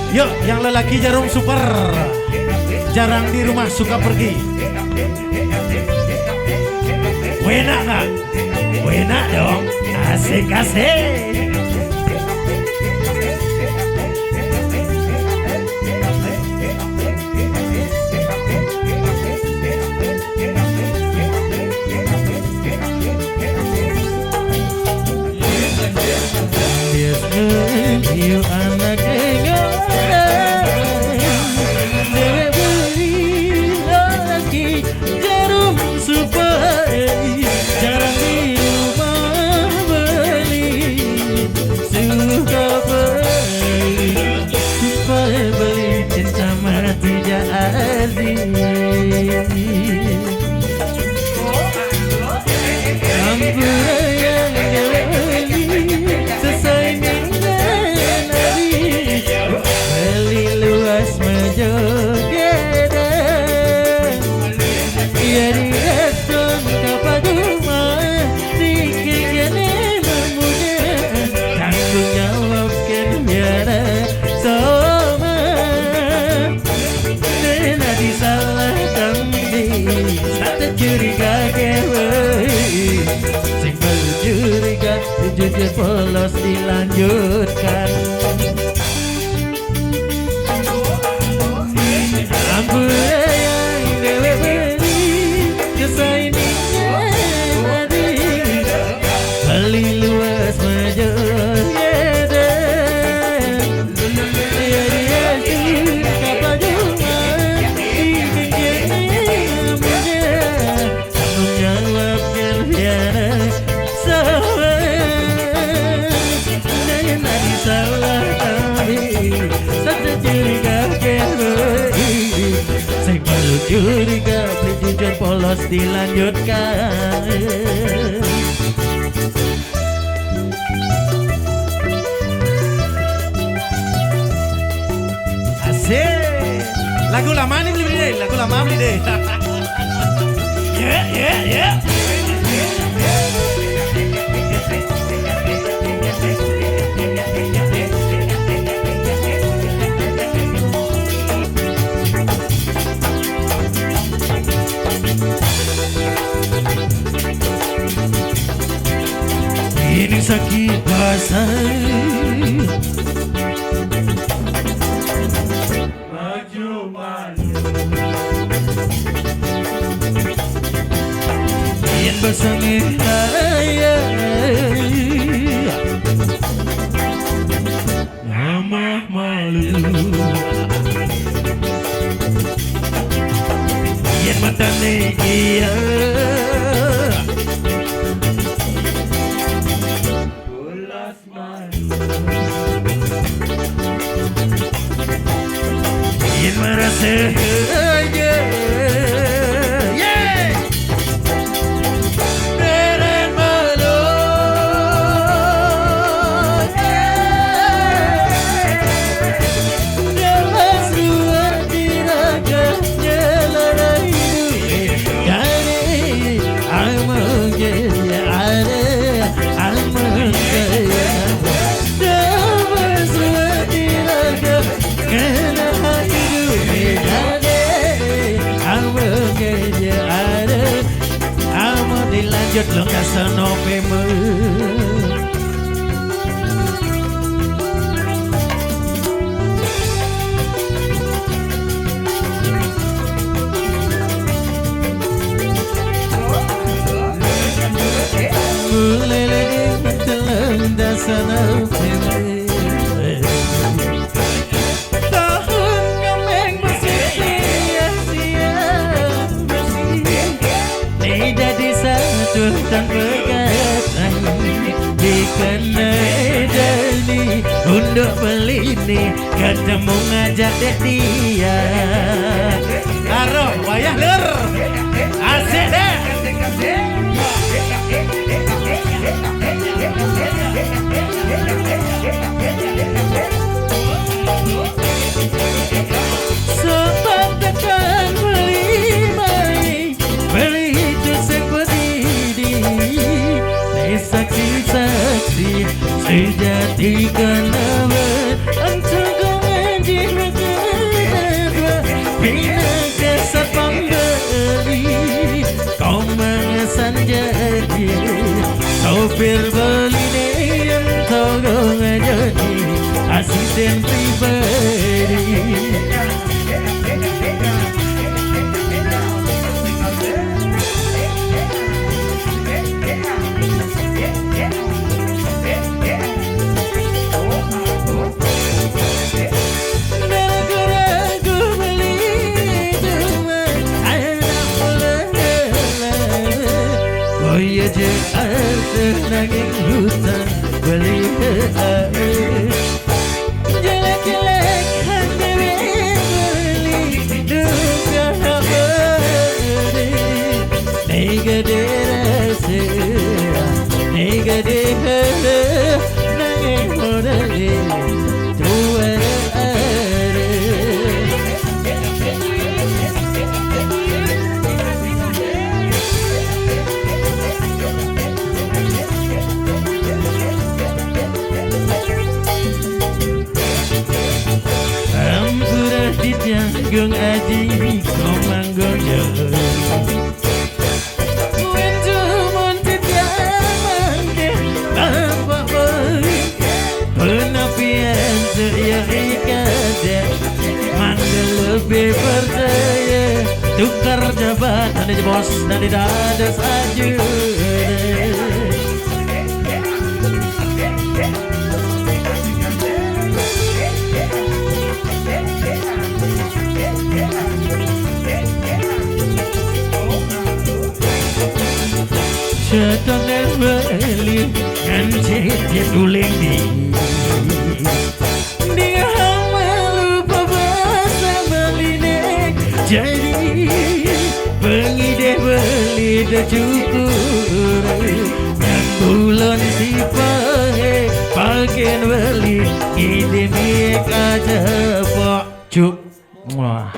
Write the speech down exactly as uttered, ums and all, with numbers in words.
Yuk, yang lelaki jarum super. Jarang di rumah, suka pergi. Enak nggak? Enak dong. Asik, asik. Rasa. Yeah. Beren malu. Dalam ruang diraga nyelarai duit. Kare amang gaya are amang gaya. Dalam ruang diraga kena hidup. Kare amang gaya are. Amun dilanjut lo ka sono peme. Mulai lagi mentelan dasana peme. Tahun kameng besi sia-sia besi. Ni dadi satu tanpa kata. Dikena dani unduk beli ni ketemu ngajak dek dia. Aroh, wayah lur. Asik deh. Sepantakan beli mai, beli itu seperti di. Ni saksi-saksi sejati kenapa entah kau menjadi kedua. Pindah ke satpam beli. Komang sanjadi sopir beli ni yang togong jadi asisten pribadi. Ragu-ragu beli cuma anak lele. Koyo je arep nanging hutang beli ae. Jelek-jelek hati beli duka beli. Nega derase, nega deh, nanging modal deh. Tuwara are. Ampura ditanggung aji komang gojo. Windu mun titiang mangke bapak beli. Penapian sedia ikade. Mangga lebih percaya. Tukar jabatan aja bos dan tidak ada saja. Setengah beli ngancit dia tuling di. Dia hama lupa bahasa beli nek. Jadi pengideh beli dah cukur. Ngan bulan si pahe pagen beli. Ngidih miek aja pok. Cuk. Wah.